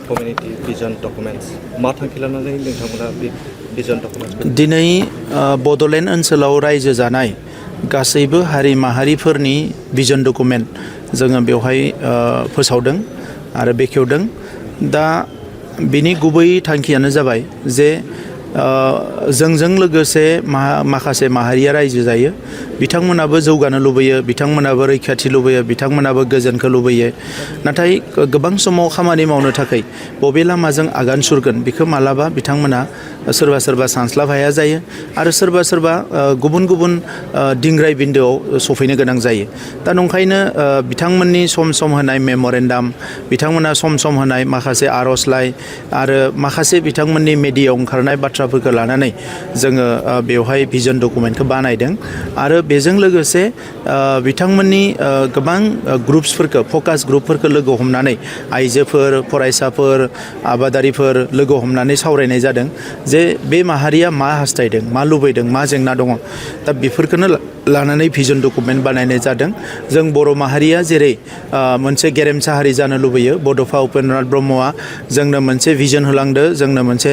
Community Vision Document मा थांखि लानानै नोंथांमोना बे Vision Document दिनै बड'लेण्ड ओनसोलाव रायजो जानाय गासैबो हारि माहारिफोरनि भिजन डकुमेन्ट जोङो बेवहाय फोसावदों आरो बेखेवदों दा बिनि गुबै थांखियानो जाबाय जे जोंजों लोगोसे माखासे माहारिया रायजो जायो बिथांमोनाबो जौगानो लुबैयो बिथांमोनाबो रैखाथि लुबैयो बिथांमोनाबो गोजोनखौ लुबैयो नाथाय गोबां समाव खामानि मावनो थाखाय बबे लामाजों आगान सुरगोन बेखौ मालाबा बिथांमोना सोरबा सोरबा सानस्लाब हाया जायो आरो सोरबा सोरबा गुबुन गुबुन दिंग्राय बिन्दोआव सफैनो गोनां जायो दा नंखायनो बिथांमोननि सम सम होनाय मेम'रेन्डाम बिथांमोना सम सम होनाय माखासे आर'जलाइ आरो माखासे बिथांमोननि मेडियायाव ओंखारनाय बाथ्राफोरखौ लानानै जोङो बेवहाय भिजन डकुमेन्टखौ बानायदों आरो बेजों लोगोसे बिथांमोननि गोबां ग्रुप्सफोरखौ फकास ग्रुपफोरखौ लोगो हमनानै आइजोफोर फरायसाफोर आबादारिफोर लोगो हमनानै सावरायनाय जादों जे बे माहारिया मा हास्थायदों मा लुबैदों मा जेंना दङ दा बेफोरखौनो लानानै भिजन डकुमेन्ट बानायनाय जादों जों बर' माहारिया जेरै मोनसे गेरेमसा हारि जानो लुबैयो बड'फा उपेन्द्रनाथ ब्रह्मआ जोंनो मोनसे भिजन होलांदों जोंनो मोनसे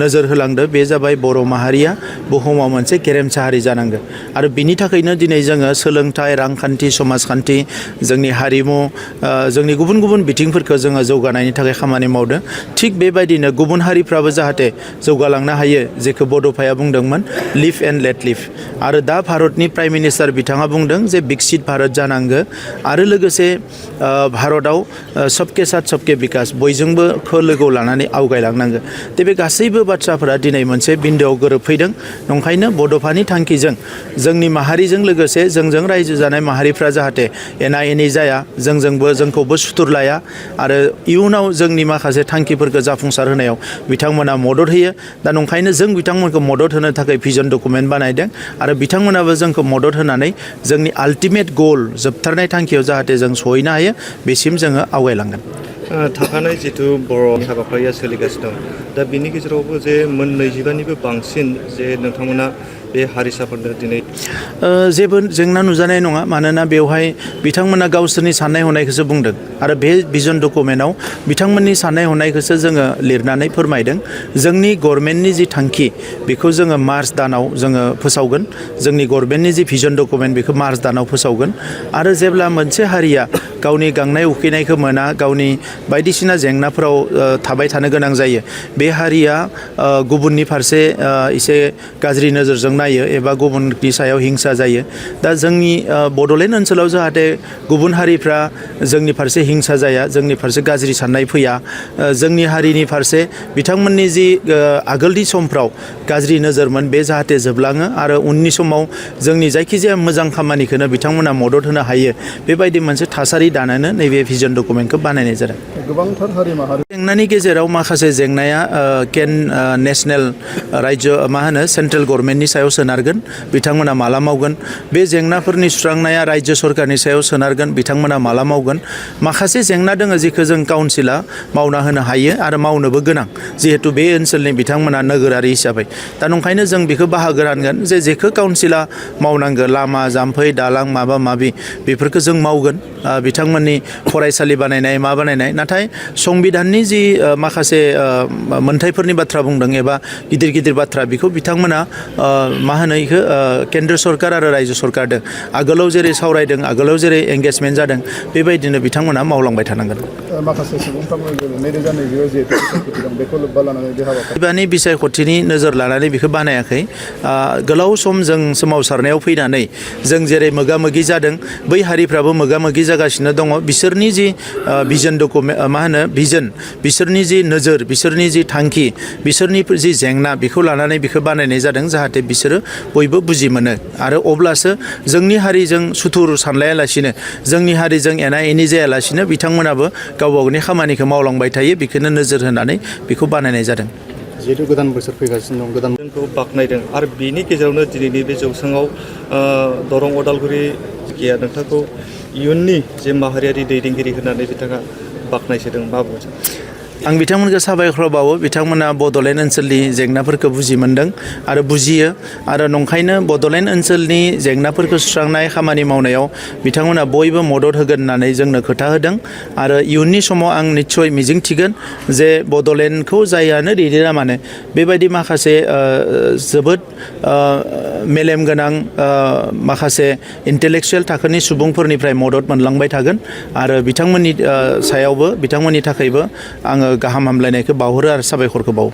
नोजोर होलांदों बे जाबाय बर' माहारिया बुहुमाव मोनसे गेरेमसा हारि जानांगौ आरो बिनि थाखायनो दिनै जोङो सोलोंथाइ रांखान्थि समाजखान्थि जोंनि हारिमु जोंनि गुबुन गुबुन बिथिंफोरखौ जोङो जौगानायनि थाखाय खामानि मावदों थिग बेबायदिनो गुबुन हारिफ्राबो जाहाथे जौगालांनो हायो जेखौ बड'फाया बुंदोंमोन लिभ एन्ड लेट लिभ आरो दा भारतनि प्राइम मिनिस्टार बिथाङा बुंदों जे विकसित भारत जानांगौ आरो लोगोसे भारतआव सबके साथ सबके बिकास बयजोंबो लोगोआव लानानै आवगायलांनांगौ दा बे गासैबो बाथ्राफोरा दिनै मोनसे बिन्दोआव गोरोबफैदों नंखायनो बड'फानि थांखिजों जोंनि माहारिजों लोगोसे जोंजों रायजो जानाय माहारिफ्रा जाहाथे एना एनि जाया जोंखौबो सुथुर लाया आरो इयुनाव जोंनि माखासे थांखिफोरखौ जाफुंसार होनायाव बिथांमोना मदद होयो दा नंखायनो जों बिथांमोनखौ मदद होनो थाखाय भिजन डकुमेन्ट बानायदों आरो बिथांमोनाबो जोंखौ मदद होनानै जोंनि आल्टिमेट गल जोबथारनाय थांखियाव जाहाथे जों सहैनो हायो बेसिम जोङो आवगायलांगोन थाखानाय जिथु बर'नि हाबाफारिया सोलिगासिनो दं दा बिनि गेजेरावबो जे मोन 25निबो बांसिन जे नोंथांमोना बे हारिसाफोरनो दिनै जेबो जेंना नुजानाय नङा मानोना बेवहाय बिथांमोना गावसोरनि साननाय हनायखौसो बुंदों आरो बे भिजन डकुमेन्टआव बिथांमोननि साननाय हनायखौसो जोङो लिरनानै फोरमायदों जोंनि गभर्नमेन्टनि जि थांखि बेखौ जोङो मार्च दानाव जोङो फोसावगोन जोंनि गभर्नमेन्टनि जि भिजन डकुमेन्ट बेखौ मार्च दानाव फोसावगोन आरो जेब्ला मोनसे हारिया गावनि गांनाय उखैनायखौ मोना गावनि बायदिसिना जेंनाफोराव थाबाय थानो गोनां जायो बे हारिया गुबुननि फारसे एसे गाज्रि नोजोरजों नायो एबा गुबुननि सायाव हिंसा जायो दा जोंनि बड'लेण्ड ओनसोलाव जाहाथे गुबुन हारिफ्रा जोंनि फारसे हिंसा जाया जोंनि फारसे गाज्रि साननाय फैया जोंनि हारिनि फारसे बिथांमोननि जि आगोलनि समफ्राव गाज्रि नोजोरमोन बे जाहाथे जोबलाङो आरो उननि समाव जोंनि जायखिजाया मोजां खामानिखौनो बिथांमोना मदद होनो हायो बेबायदि मोनसे थासारि दानोनो नैबे भिजन डकुमेन्टखौ बानायनाय जादों गोबांथार हारि माहारि जेंनानि गेजेराव माखासे जेंनाया नेशनेल रायजो मा होनो सेन्ट्रेल गभर्नमेन्टनि सायाव सोनारगोन बिथांमोना माला मावगोन बे जेंनाफोरनि सुस्रांनाया रायजो सरकारनि सायाव सोनारगोन बिथांमोना माला मावगोन माखासे जेंना दङ जेखौ जों काउन्सिला मावना होनो हायो आरो मावनोबो गोनां जिहेतु बे ओनसोलनि बिथांमोना नोगोरारि हिसाबै दा नंखायनो जों बेखौ बाहागो रानगोन जेखौ काउन्सिला मावनांगौ लामा जाम्फै दालां माबा माबि बेफोरखौ जों मावगोन बिथांमोननि फरायसालि बानायनाय मा बानायनाय नाथाय संबिधाननि जि माखासे मोनथायफोरनि बाथ्रा बुंदों एबा गिदिर गिदिर बाथ्रा बेखौ बिथांमोना मा होनो बेखौ केन्द्र सरकार आरो रायजो सरकारजों आगोलाव जेरै सावरायदों आगोलाव जेरै एंगेजमेन्ट जादों बेबायदिनो बिथांमोना मावलांबाय थानांगोन माखासे सुबुंफ्रा 2022 जिहेतु बिसायख'थि दं बेखौ लोब्बा लानानै बे हाबाफारि बिसायख'थिनि नोजोर लानानै बेखौ बानायाखै गोलाव सम जों सोमावसारनायाव फैनानै जों जेरै मोगा मोगि जादों बै हारिफ्राबो मोगा मोगि जागासिनो दङ बिसोरनि जि भिजन डकुमेन्ट मा होनो भिजन बिसोरनि जि नोजोर बिसोरनि जि थांखि बिसोरनि जि जेंना बेखौ लानानै बेखौ बानायनाय जादों जाहाथे बिसोरो बयबो बुजि मोनो आरो अब्लासो जोंनि हारिजों सुथुर सानलायालासिनो जोंनि हारिजों एना एनि जायालासिनो बिथांमोनाबो गावबा गावनि खामानिखौ मावलांबाय थायो बेखौनो नोजोर होनानै बेखौ बानायनाय जादों जिहेतु गोदान बोसोर फैगासिनो दं गोदान जोंखौ बाख्नायदों आरो बेनि गेजेरावनो दिनैनि बे जौसाङाव दरं अदालगुरि जिया नोंथांखौ इयुननि जे माहारियारि दैदेनगिरि होननानै बिथाङा बाख्नायसोदों मा बुंनो आं बिथांमोनखौ साबायखर बावो बिथांमोना बड'लेण्ड ओनसोलनि जेंनाफोरखौ बुजि मोनदों आरो बुजियो आरो नंखायनो बड'लेण्ड ओनसोलनि जेंनाफोरखौ सुस्रांनाय खामानि मावनायाव बिथांमोना बयबो मदद होगोन होननानै जोंनो खोथा होदों आरो इयुननि समाव आं निस्सय मिजिंथिगोन जे बड'लेण्डखौ जायानो दैदेना मानो बेबायदि माखासे जोबोद मेलेम गोनां माखासे इन्टेलेक्सुयेल थाखोनि सुबुंफोरनिफ्राय मदद मोनलांबाय थागोन आरो बिथांमोननि सायावबो बिथांमोननि थाखायबो आङो गाहाम हामलायनायखौ बावहरो आरो साबायखरखौ बावो